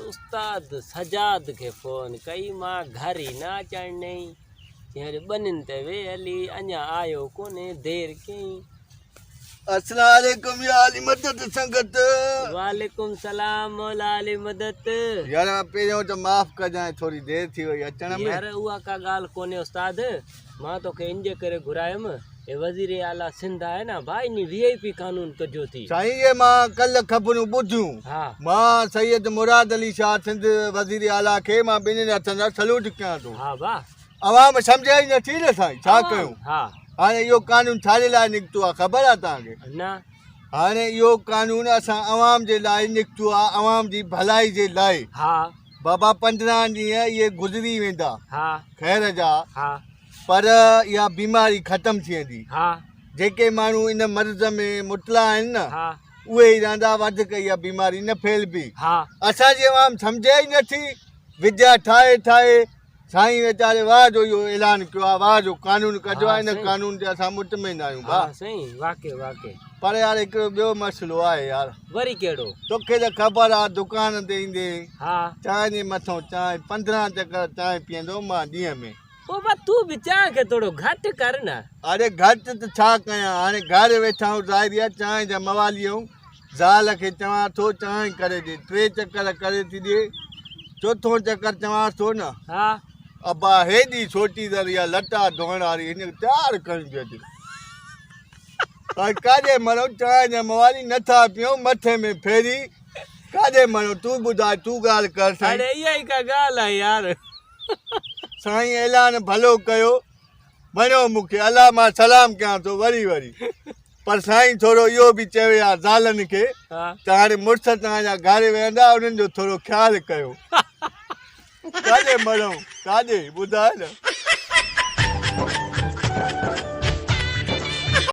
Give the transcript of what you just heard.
استاد سجاد کي فون ڪئي مان گهر ئي نه اچڻ ڏنئي. چيائين اڄ ٻنين تي ويهه هلي اڃا آيو ڪونهي دير ڪيئين. السلام عليڪم يا علي مدد سنگت. وعليڪم سلام مولا علي مدد. يار پهريون ته معاف ڪجانء ٿوري دير ٿي وئي اچڻ ۾. يار اها ڪا ڳالهه ڪونهي استاد مان توکي ان جي ڪري گهرايم هي وزير اعليٰ سنڌ آهي نه ڀاء انهي وي آء پي قانون ڪڍيو ٿي. سائين اهي مان ڪلهه خبرون ٻڌيون ها. مان سيد مراد علي شاهه سنڌ وزير اعليٰ کي مان ٻنهين هٿن سان سلوٽ ڪيان ٿو. ها ڀاء. عوام سمجهي ئي نٿي نه سائين ڇا ڪيون. ها. هاڻي اهو قانون ڇا جي لاء نڪتو آهي خبر آهي توهان کي؟ نه. هاڻي اهو قانون اسان عوام جي لاء نڪتو آهي عوام جي ڀلائي جي لاء. ها. بابا 15 ڏينهن اهي گذري ويندا. ها. خير جا. ها. پر اها بيماري ختم ٿي ويندي. ها. جيڪي ماڻهو ان مرض ۾ مبتلا آهن نه ها. اهي ئي رهندا وڌيڪ اها بيماري نه ڦهلبي. ها. اسان جي عوام سمجهي ئي نٿي وديا ٺاهي ٺاهي سائين ويچاري واهه جو اهو اعلان ڪيو آهي واهه جو قانون ڪڍيو آهي ان قانون تي اسان مطمئن آهيون ڀاء. ها سائين واقعي واقعي. پر يار هڪڙو ٻيو مسئلو آهي يار. وري ڪهڙو؟ توکي ته خبر آهي دڪان تي ايندي ها. چانهه جي مٿون چانهه 15 چڪر چانهه پيئندو مان ڏينهن ۾. پوء ڀاء تون به چانهه کي ٿورو گهٽ ڪر نه. اڙي گهٽ ته ڇا ڪيان هاڻي گهر ويٺا آهيون ظاهري آهي چانهه جا موالي آهيون. زال کي چوان ٿو چانهه ڪري ڏي، ٽي چڪر ڪري ٿي ڏي، چوٿون چڪر چوانس ٿو نه. ها. ابا هيڏي سوٽي در اها لٽا ڌوئڻ واري هن کي تيار کڻي ٿي اچي. هاڻي ڪاڏي مرون چانهه جا موالي نٿا پيئون مٿي ۾ ڦيري ڪاڏي مرون تون ٻڌاء تون ڳالهه ڪر سائين. اڙي اها ئي ڪا ڳالهه آهي يار. سائين اعلان ڀلو ڪيو. وڻيو مون کي الله مان سلام ڪيان ٿو وري وري پر سائين ٿورو اهو به چيو يا زالن کي ته هاڻي مڙس توهان جا گهر ويهندا انهن جو ٿورو خيال ڪيو ڪاڏي مرون ڪاڏي ٻڌاء نه.